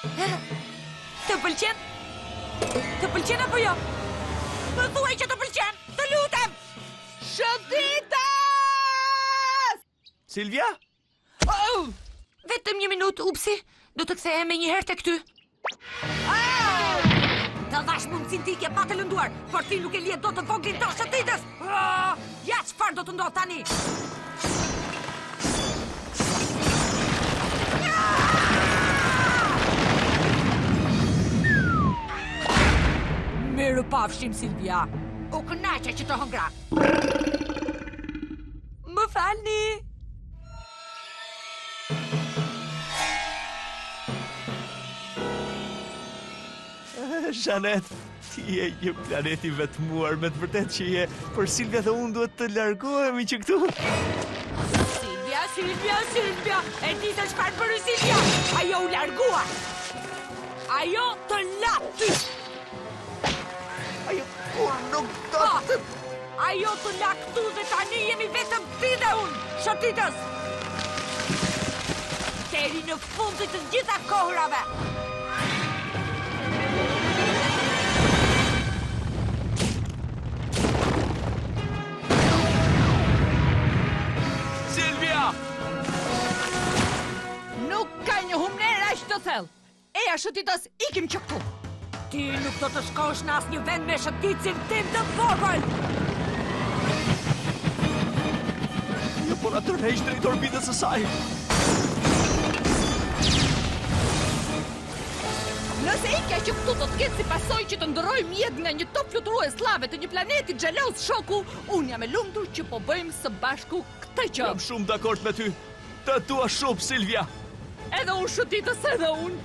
Të pëlqen? Të pëlqen apo jo? Më thuaj që të pëlqen, të lutem! Shëtitës! Silvia? Oh! Vetëm një minutë, Upsi. Do të kthehem menjëherë tek ty. Të dhashë mundësinë të ikje pa të lënduar, por ti nuk e lije dot të voglin tonë shëtitës! Ja çfarë do të ndodhë tani! Mirupafshim, Silvia! U kënaqa që të hëngra! Më falni! Zhanet, ti je një planet i vetmuar, me të vërtetë që je, por Silvia dhe unë duhet të largohemi që këtu. Silvia, Silvia, Silvia, e di se çfarë bëri Silvia? Ajo u largua. Ajo të la ty. Ajo kurrë nuk do Po, të... Ajo të la këtu dhe tani jemi vetëm ti dhe unë, shëtitës! Deri në fund të të gjitha kohërave! Silvia! Nuk ka një humnerë aq të thellë. Eja shëtitës, ikim që këtu. Ti nuk do të shkosh në asnjë vend me shëtitësin tim të vogël. Ajo po na tërheq drejt orbitës së saj. Nëse ikja që këtu do të ketë si pasojë që të ndërrojmë jetë nga një top fluturues llave të një planeti xheloz shoku, unë jam e lumtur që po bëjmë së bashku këtë gjë. Jam shumë dakord me ty. Të dua shumë, Silvia. Edhe unë shëtitës, edhe unë.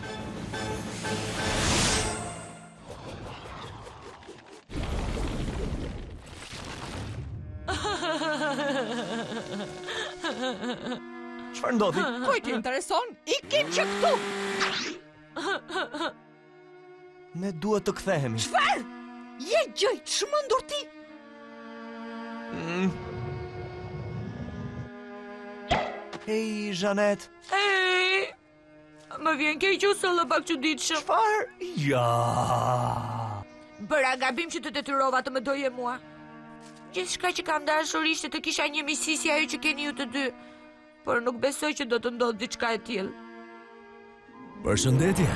Çfarë ndodhi? Kujt i intereson? Ikim që këtu! Ne duhet të kthehemi. Çfarë? Je gjë i çmendur ti? Mm. Hej, Zhanet. Hej! Më vjen keq që u solla pak çuditshëm. Çfarë? Ja. Bëra gabim që të detyrova të më doje mua. Gjithçka që kam dashur ishte të kisha një miqësi si ajo që keni ju të dy. Por nuk besoj që do të ndodhë diçka e tillë. Përshëndetje,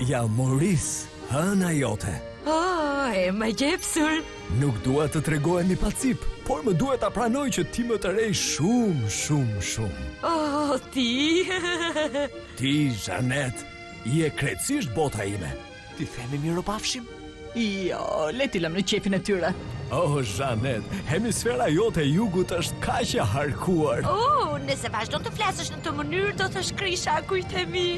jam Maurice, hëna jote. Oh, e magjepsur. Nuk dua të tregohem i pacipë, por më duhet ta pranoj që ti më tërheq shumë, shumë, shumë. Oh, ti. Ti, Janet, je krejtësisht bota ime. T'i themi mirupafshim? Jo, le t'i lëmë në qejfin e tyre. Oh, Janet, hemisfera jote e jugut është kaq e harkuar. Oh, nëse vazhdon të flasësh në këtë mënyrë, do të shkrish akujt e mi.